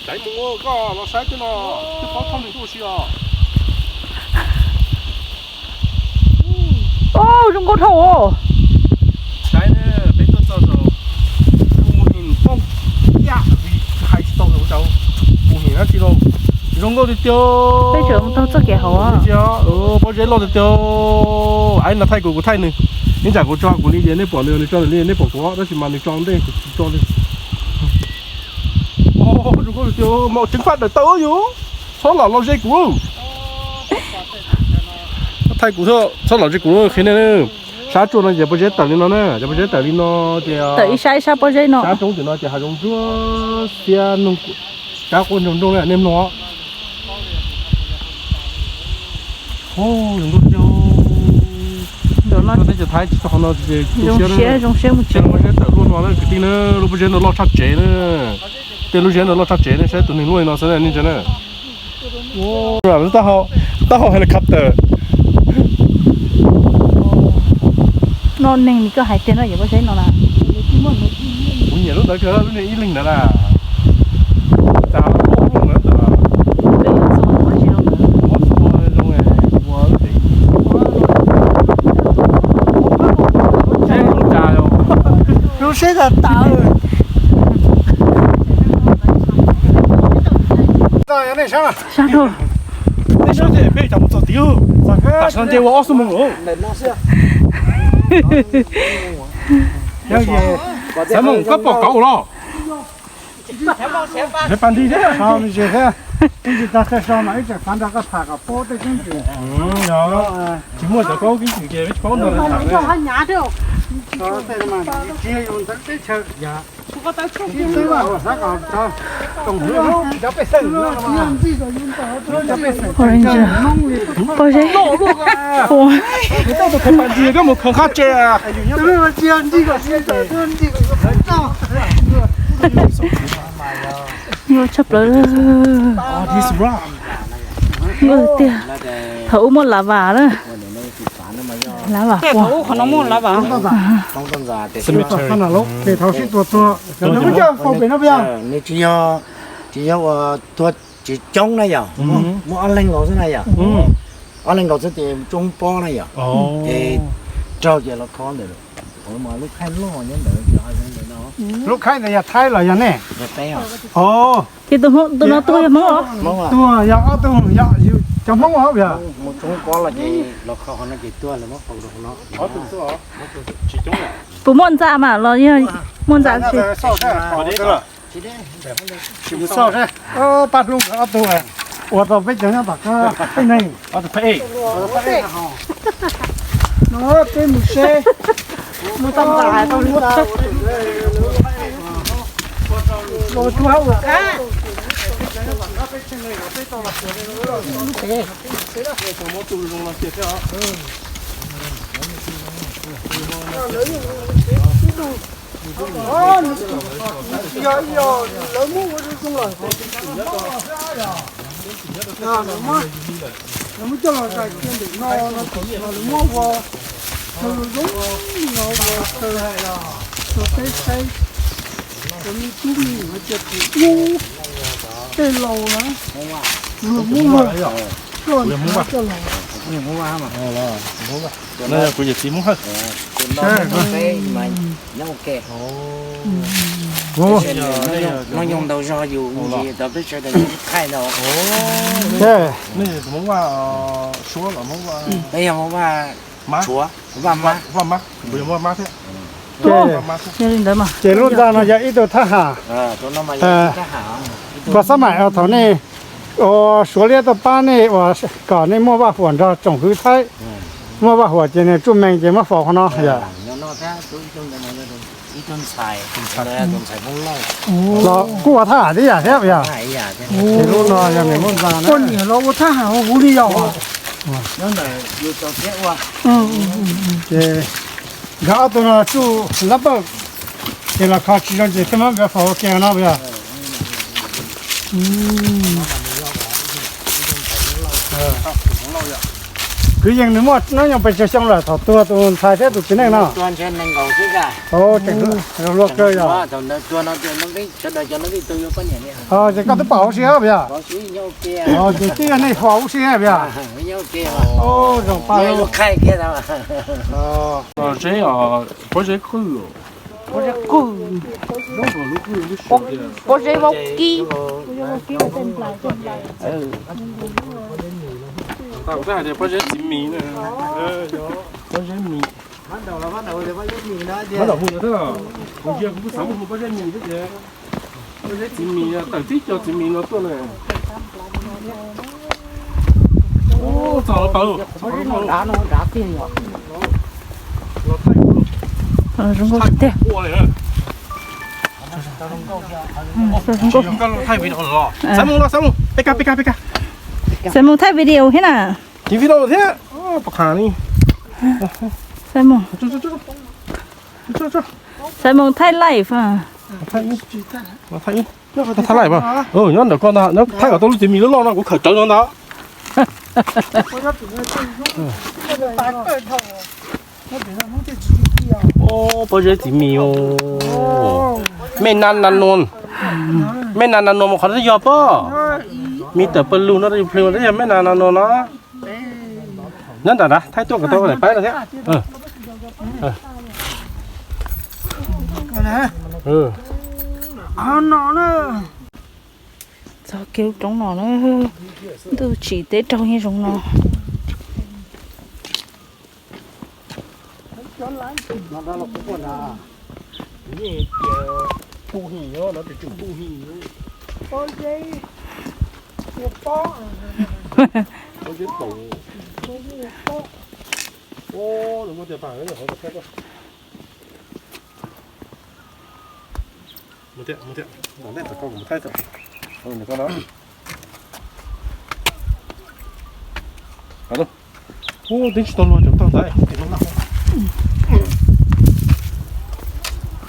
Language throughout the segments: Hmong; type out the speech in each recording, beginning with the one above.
Saib mus, koj los saib tej no, twb paub thauj nws tuaj si os. Ub, zoo nkauj dhau os. Saib na, peb tuaj txog saum Pu Him poob kiag vim hais tsis tau saum Pu Him dab tsi lauj. Zoo nkauj tiag tiag. Peb tseem mus taug txoj kev hauv. Pob zeb loj tiag tiag. Aib no thaij kuv, kuv thaij nws. Ib tsam kuv tso kuv li ces nej pom nws, nws tso nws li nej pom kuv, tab sis mas nws tso ntej kuv tsis tso li. Zoo nkauj tiag tiag, maum ceev faj daws tawm yus. Txhob lam los ze kuv. Thaij kuv, txhob lam ze kuv qhia nej. Sab tsuag no ces pob zeb tawm li no na, cov pob zeb tawm li no ces tawm ib sab ib sab pob zeb no. Sab roob tim no ces hav zoov ntsuab xiab, sab quaj nroo nroo na nej mloog. Zoo nkauj tiag. Teb chaws Thaib tsis tau qhov no ces zoo siab, zoo siab mus tsev. Lub pob zeb tawm luaj no na kwv tij na, lub pob zeb ntawd loj tshaj tsev na. Tej lub zeb ntawd loj tshaj tsev ne, saib tus neeg luaj li no xwb nej ntsia na. Taub hau helicopter. No neeg ni koj hais tiag no yog pob zeb no na. Kuv nyiam lub ntawd kawg, lub niag ib leeg ntawd na. Cas lub ntawd ntawd. Lub seb tas tas. Sab dhau. Peb sab ces peb cov mus txog tid. Tam sim no nce ua ob xuab moos lawm. Xav moos koj pom kauv los. Nws pas nti thiab. Twb tsis tag qhia so mas ib tseem xav nrog koj tham kom paub tej tseeb tias. Tsis muaj cov paub keeb kwm ces peb tsis paub nrog lawv tham. Ranger, pob zeb, ua. Koj mus khaws qab tse. Nkauj tshaj plaws. Nkauj tiag. Thaum ub muaj lava na. Lava pua. Thaum sib tua tuag, nws tsis yog, tsis yog ua tuag tsis coob na yom, muaj ob leeg nkaus xwb na yom, ob leeg nkaus xwb ces tsob pob na yom, ces raug ces los kho ntawm lub khaib loj nyob ntawd. Lub khaib ntawd yog Thaib los yog nej? Ces tus no tuag yog Hmoob los? Tuag yog ob tug, yog cov Hmoob os. Mus tsob pob los ces los kho qhov no ces tuag lawm, muab faus rau qhov no. Puas muaj ntxa mas los yog muaj ntxa tsis? Tsis mus xauj seb, pab hlub nkawd ob tug uas tau peb cov nyob tom qab peb neeg. No peb mus seb. Yog, yog lawv muab ua zoo zoo lawm, lawv muab coj los zais kiag ntawm no no, lawv muab ua chaw zoo no, ua chaw, chaw peb saib, cov me tub me nyuam cia tus ub tej laus na, luag muab luag coj los. No yog kuv yawm txiv Hmoob Hawj. Noj nyoog ntau zog yus tau peb sawv daws thaij ntau. Nej yog Hmoob Vaj Suav los Hmoob Vaj? Peb yog Hmoob Vaj Suav, Vaj Mab. Vaj Mab, kuv yog Vaj Mab thiab. Ces lub ntxa no yog ib tug thab ham. Koj xab maim thaum nej ua Suav liab tuaj pab nej uas kom nej muaj vaj huam nrog tsoom hwv Thaib, muaj vaj huam ces nws tsuj mee ces muab faus qhov no yom. Los kuj ua thab ham tib yam thiab yom. Ces lub no yog nws lub ntxa na. Poj niam los ua thab ham huv li yom. Ces nkawd ob tug no tsuj lab pawj, ces los kho tsis zoo ces thiaj muab nkawd faus ua ke no yom. Ib tug ntxhais Hmoob Lauj, ib tug ntxhais Hmoob Lauj yom. Kwv yees nws muaj hnub nyoog pes tsawg xyoo lawm thaum tuag tus ntxhais thiab tus txiv neej no? Luag kawg yog. Ces koj twb pom huv si hab yog? Ces twb yog nej pom huv si hab yog? Zoo paj. Pob zeb, pob zeb qwj. Pob zeb qwj. Pob zeb vaub kib. Kuv twb hais tias pob zeb txiv mis na. Pob zeb mis. Pob zeb mis no, kuv cia kuv xav mus hu pob zeb mis xwb ces. Pob zeb txiv mis, tawm tib co txiv mis no tuaj na. Txog lawm. Zoo nkauj tiag. Xav mus los xav mus, peb kab peb kab peb kab. Xav mus thaij video thiab na. Tsis video thiab, pom qab li. Xav mus, xav mus thaij live. Thaij live mas, nyob ntawm koj ntag, nyob thaij kom tau lub txiv mis loj loj no kuv khawm rawv no ntag. Pob zeb txiv mis, mej na na nua, mej na na nua mas qhov twg yog pob? Mis tawm pawg lug no, yog mej na na nua no. Nyob ntawm na, thaij tuaj kom tau daim paib no thiab. Txog kiag lub roob no na, ntuj tsim teb raug yeej zoo no. Ub, twb tsis tau luag cov tag ntaiv.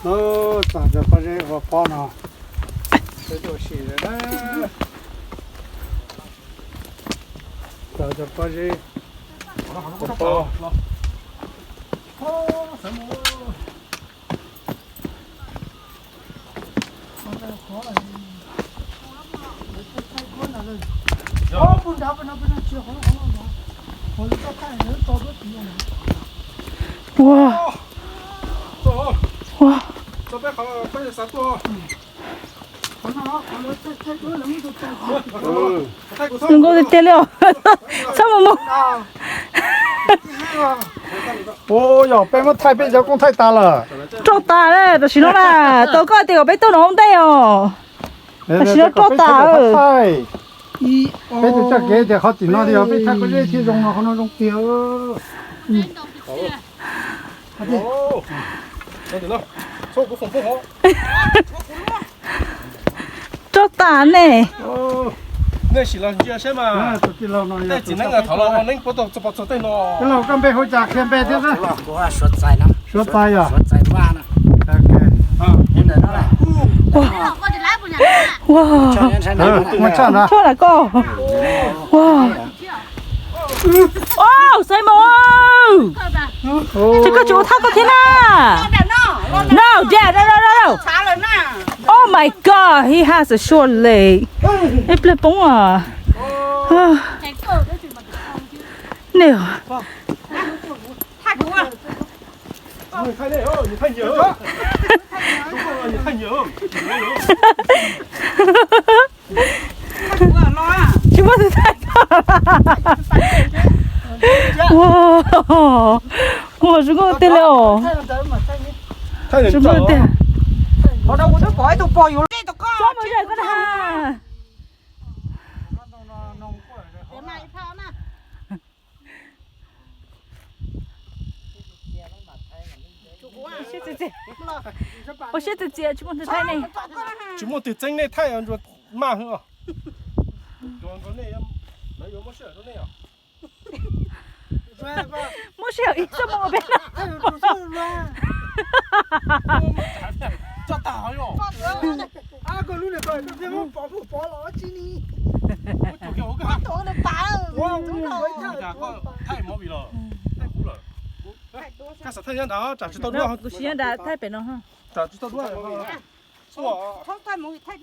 Txog cov pob zeb ua pob no, peb tuaj sim lawm na. Txog cov pob zeb ua pob. Ua, ua, zoo nkauj tiag tiag li os. Txhob mus mus. Ua, yog peb muab thaij peb cov koob thaij tas lawm. Roj tas lawm tam sim no na. Tau koj tias kom peb tuaj no ua ntej os. Tam sim no roj tas. Peb tsis txoj kev tias qhov tim no tias peb thaij pob zeb thiaj zoo no, qhov no zoo tiag. Roj tas ne. Nej sim los ntsia saib mas. Tej txiv neeb thov los ua neeb puab tau txog pov txog tej no. Koj npe hu cas, qhia npe thiab na. Suav Txais yog. Ua, koj. Ua, Xaiv Moos, ces koj tsis ua thaj koj thiab na. No, yeah, no, no, no, no. Oh my God, he has a short leg. Ib pliag poob os. Nej. Tsis muaj tus thaij koj. Ua, ua zoo nkauj tiag li os. Zoo nkauj tiag. Ua siab txias txias, tsis muaj tus thaij ne. Tsis muaj tus txeeb nej thaij ntsuas maj hwv os. Lawv yuav muab sij hawm rau nej os. Muab sij hawm ib xuab moos peb no. Tso tag os. Koj lub niam tais koj thiaj muab pov puj pov los tsis ni. Ua cas koj thaij movie los? Koj xav thaij nyob nrad, tsam tsis tau duab. Kuv siv nyob nrad, thaij pem no. Tsam tsis tau duab. Ua, mus qhov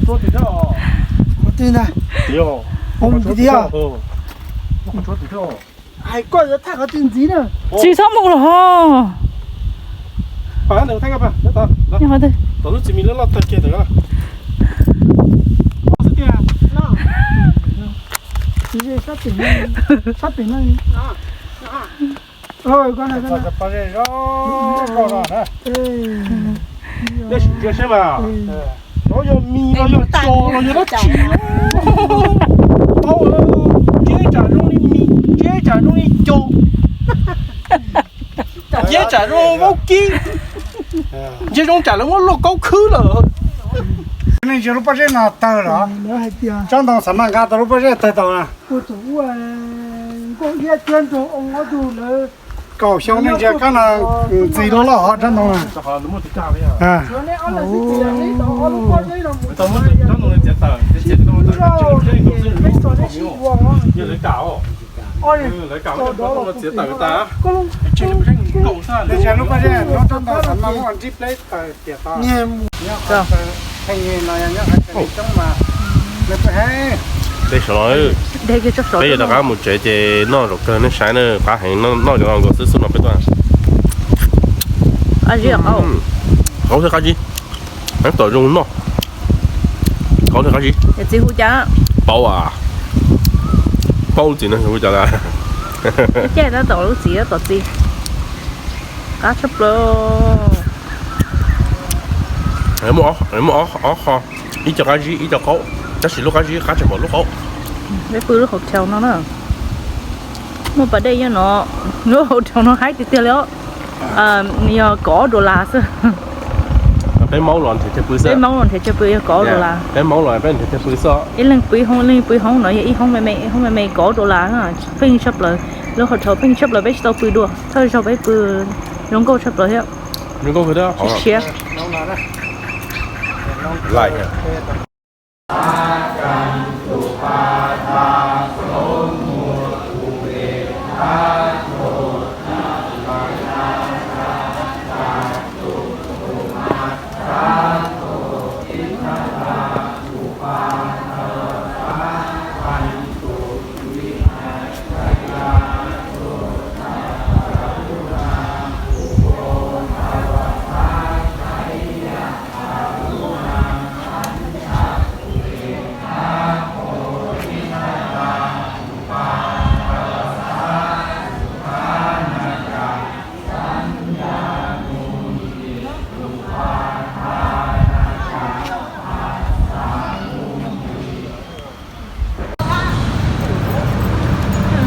tsua tim thiab os. Qhov twg ntag? Ua, mus tim thiab. Qhov tsua tim thiab. Hais koj yuav thaij qhov twg ntxiv na. Tsis txhob mus los ho. Tom lub txiv mis loj loj tag kiag ntawd. Sab pem no. Nej sim ntsia saib mas, no yog mis los yog cos los yog dab tsi? Ntsia tsam zoo li mis, ntsia tsam zoo li cos, ntsia tsam zoo vaub kib, ntsia zoo tsam lawv muab luaj kaub khwb lawm. Nej ntsia lub pob zeb no tawg los? Tsob ntoo xav mas nqa tau lub pob zeb tawg tau na. Kaum xyoo nej ntsia kab no ntxig loj loj hov tsob ntoo na. Lub pob zeb no tsob ntoo xav mas muaj nrib pleb tawg tiag tau. Tej saum no, peb yuav rov qab mus tsev ces noj zaum kawg nej saib na, qab heev, noj cov no nkaus xwb xwb no peb tuaj. Qab zib, qab zib, tom zoo noj, qab zib, qab zib. Paub, paub txiv no hu cas lawm. Caij tab tom lub txiv tab tom txiv. Qab tshaj plaws. Muaj ob qho, ib co qab zib ib co qaub, tab sis lub qab zib qab tshaj npaum lub qaub. Peb pw lub hotel no na. Muaj pas dej nyob no, lub hotel no haib tiag tiag li os. Yog kaum ob dollar xwb. Peb maub los nrhiav chaw pw xwb, peb maub los nrhiav chaw pw yog kaum ob dollar. Peb maub los peb nrhiav chaw pw xwb. Ib leeg pw ib hoob, ib leeg pw ib hoob no yog ib hoob me me, ib hoob me me kaum ob dollar, pheej tshaj plaws. Lub hotel pheej tshaj plaws, peb tsis tau pw dua, thawj zaug peb pw zoo nkauj tshaj plaws thiab. Zoo nkauj thiab, siab.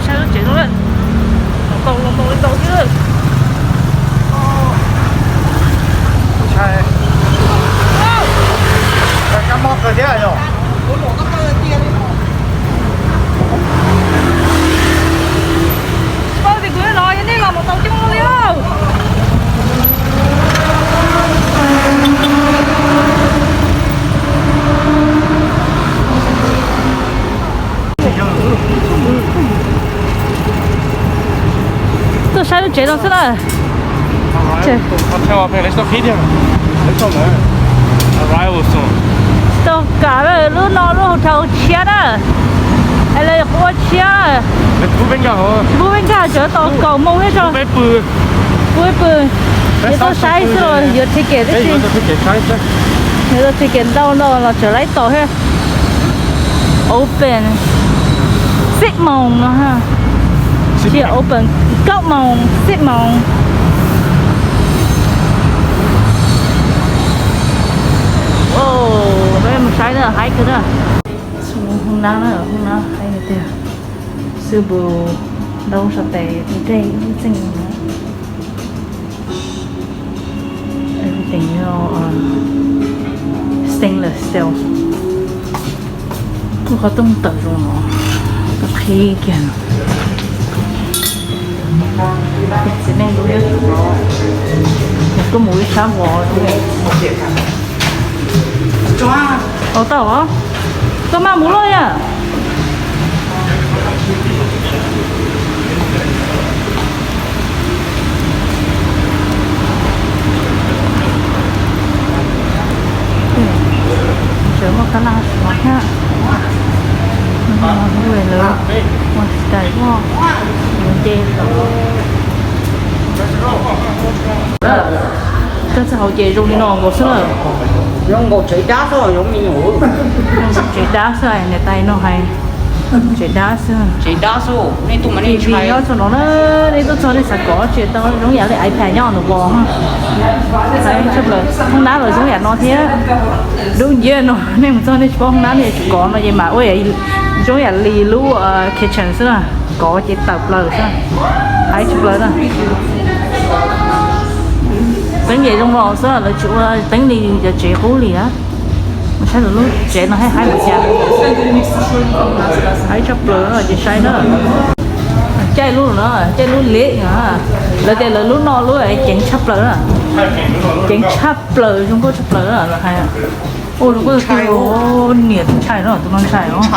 Saib lub tsev no lawm, los ntaus los ntaus li ntaus xwb lawm. Ntshai, kab mob kawg thiab yog. Tsis paub tias kuv los yog nej los mus tau coob li os. Tuaj saib lub tsev no xwb na. Tau kam lub no lub hau rhau tshiab na. Es lawv ua tshiab. Tsis pub peb nkag, tsuav tos kaum moos thiab tso. Pub peb pw. Yuav tuaj saib xwb los yuav ticket tib si. Yuav ticket ntau ntau los tseem laib tos thiab. Open xib moos no. Tsis open, kaum moos, xib moos. Peb mus saib na, haib kawg na. Hoob nab na, hoob nab haib tiag. Xwb npus ntau sab tes nreg ib txeej no. Everything stainless steel. Kuj qhov tooj tawm zoo no, qhib kiag no. Txiv neej no, kuj mus ib sab vos. Ua tau os. Koj maj mus loj yom. Tseem muaj kab laj thiab. Lawv ua sky walk, lawv nce. Koj txog hauv ces zoo li no nkaus xwb na. Zoo nkaus tsev dab xwb zoo me nyuam. Zoo nkaus tsev dab xwb niam tais no hais. Tsev dab xwb. Tsev dab xwb, nej tuaj mas nej ntshai. Nyob txog no na, nej tuaj txog nej xav kov tsis tau, zoo yam li iPad nyob ntawm vos. Hoob nab los zoo yam no thiab. Dub nciab no nej mus txog nej tsis paub hoob nab nej tsis kov no ces mas ua zoo yam li lub kitchen xwb na. Kov ces tawm plaws xwb. Haib tshaj plaws na. Teeb ces zoo los xwb, lawv tsis ua teeb li cov tsev qub li na. Saib lawv lub tsev no haib haib li cas. Haib tshaj plaws ces saib na. Caij lub no, caij lub leb, lawv tias lawv lub no lub ceev tshaj plaws na. Ceev tshaj plaws, zoo nkauj tshaj plaws na lawv hais. Ua zoo nkauj tiag, niam tus ntshai no, tus no ntshai os.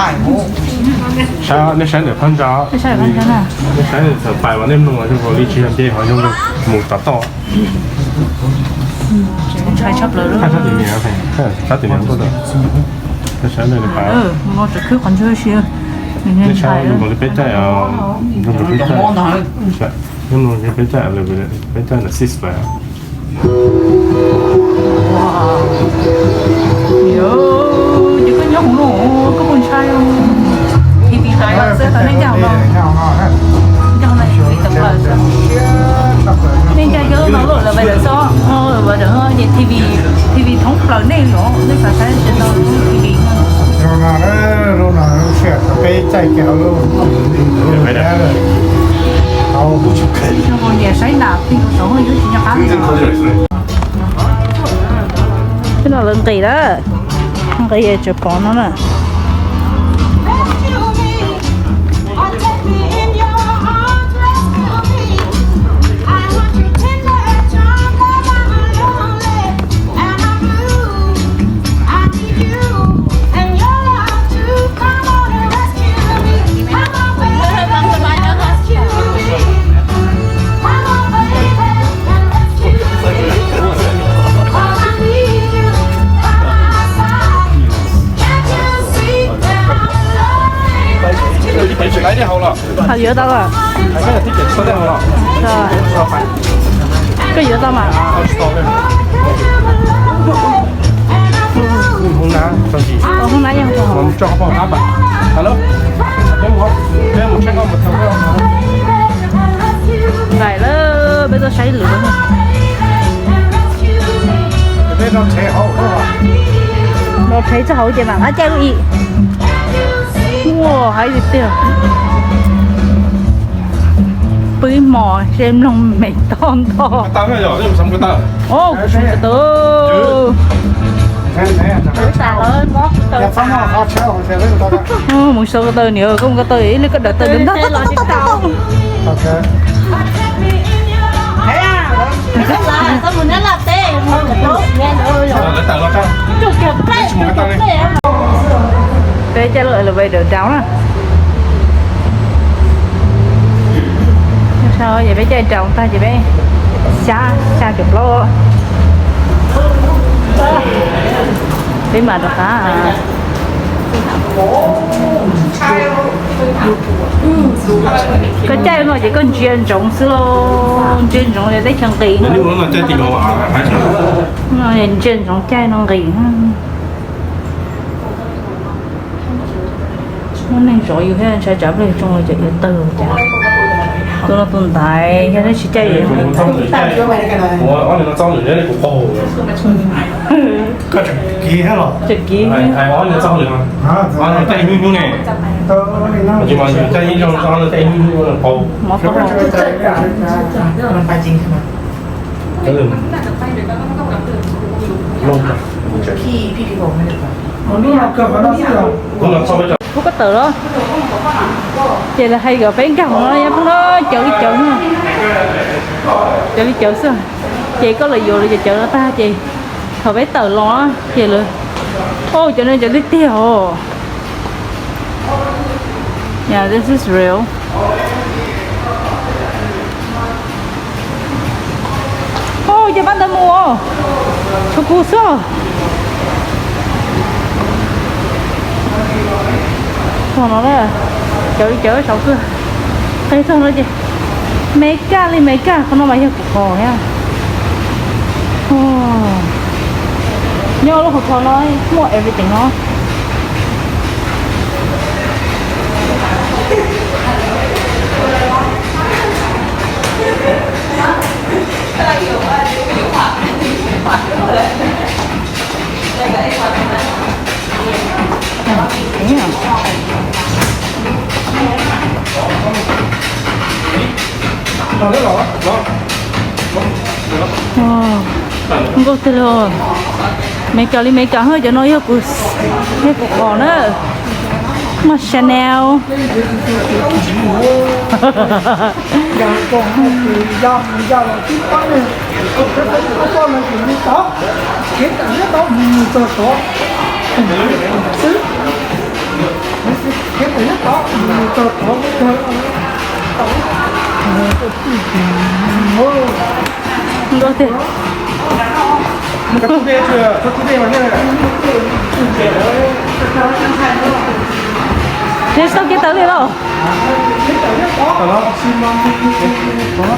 Nej saib ntawm phab ntsa, nej saib ntawm phab ntsa na. Nej saib txawm pais mas nej mloog zoo nkaus li tsis yog npe ho zoo mus tom toj. Ntshai tshaj plaws. Sab tim niam, sab tim niam tuaj tawm. Nej saib ntawm pais. No tseem khwb qhov ntsuag si. Nej saib zoo nkaus li peb caij, zoo nkaus li peb caij, peb caij ntawm Six Flags. Ces koj nyob hauv no koj puas ntshai? T V tau xwb tau nej nyob hauv no. Nyob hauv no T V tau plaws xwb. Nej nyob hauv no lawm lawv vais lawv xwb, lawv vais lawm ces T V, T V thoob plaws nej los nej xav saib tsis tau T V. Niam saib nram pig saum yuav tsis nco qab li. Tej no lawv nqis lawm, nqis tseem pom no na. Hauv yuav tau lawm. Koj yuav tau mas. Hoob nab yog. Nqaim lawm, peb tuaj saib lwm. Los rhev txoj hauv ces mam qab caij lub i. Ua haib tiag tiag. Pw ib hmos seb mloog me toj nto. Os, kuv sawv ko taw. Mus sawv ko taw niam, koj mus ko taw ib li koj dawm taw ntag. Peb caij lub elevator down na. Sau ces peb caij down tag ces peb xya, xya caum plaub. Peb mam rov qab. Koj caij no ces koj ntsia ntsoov xwb lauj, ntsia ntsoov ces teb chaws nqis. Ntsia ntsoov caij no nqis. Muaj neeg zov yus thiab ntshai tsam pliag tsoo cov iav tawg cas. Tus no tus ntaiv yog dab tsis caij. Tseem kiv. Mov tau. Pub koj tawm los. Ces lawv hais kom peb nkag hauv no, cawv li cawv, cawv li cawv xwb. Ces koj los yuav lawv cov cawv no tag ces thaum peb tawm los ces lawv Oh, cov no cov tiag tiag os. Yeah, this is real. Oh, cov pab ntawd mus os. Tshuav kuv xwb. Tog no na, cov li cov saud xwb. Qe txog no ces Meskas li Meskas, qhov no mas yog kuv qhov thiab. Nyob lub hotel no muaj everything no. Nkauj tiag li. Meskas li Meskas, yog cov no yog kuv, yog kuv qhov na. Muaj Chanel. Nkauj tiag. Ces tau kiag tawm li los?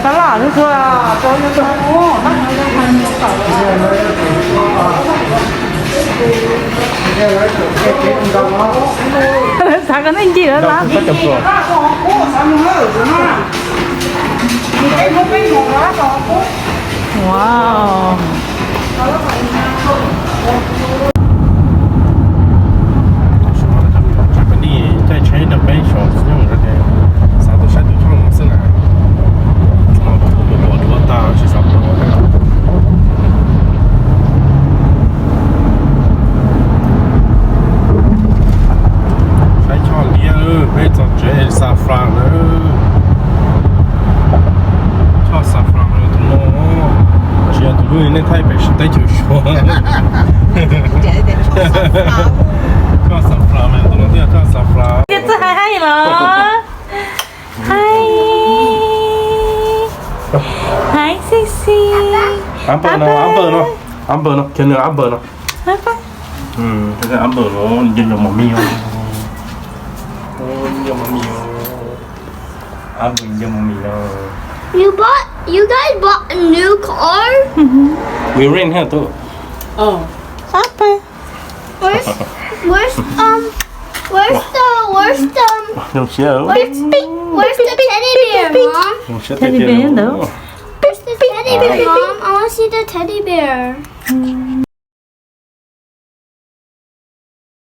Tab laj xwb xwb. Xav kom nej ncig lawv lab. Wow. Caij tsheb no peb xyoo xwb, xav tuaj saib tus choj no xwb na. Tsuas pom pom duav tag tsis xav pom. Saib choj liab, peb txog tsev xafra lawm. Choj xafra tus no, tab sis yog tus lub nej thaij pem teb chaws Suav. Choj xafra mas tus no thiaj choj xafra. Tias txawj hais hais los. Hais. Hais sexy. Amber no, Amber no. Amber no, can you Amber no? Amber. Amber no, you know mommy. Oh, you know mommy. Amber, you know mommy. You bought, you guys bought a new car? We rent here too. Oh. Amber. Where's, where's, um, where's the, where's the, where's the, where's the teddy bear, Mom? Teddy bear ntawd. Where's the teddy bear, Mom? I want to see the teddy bear.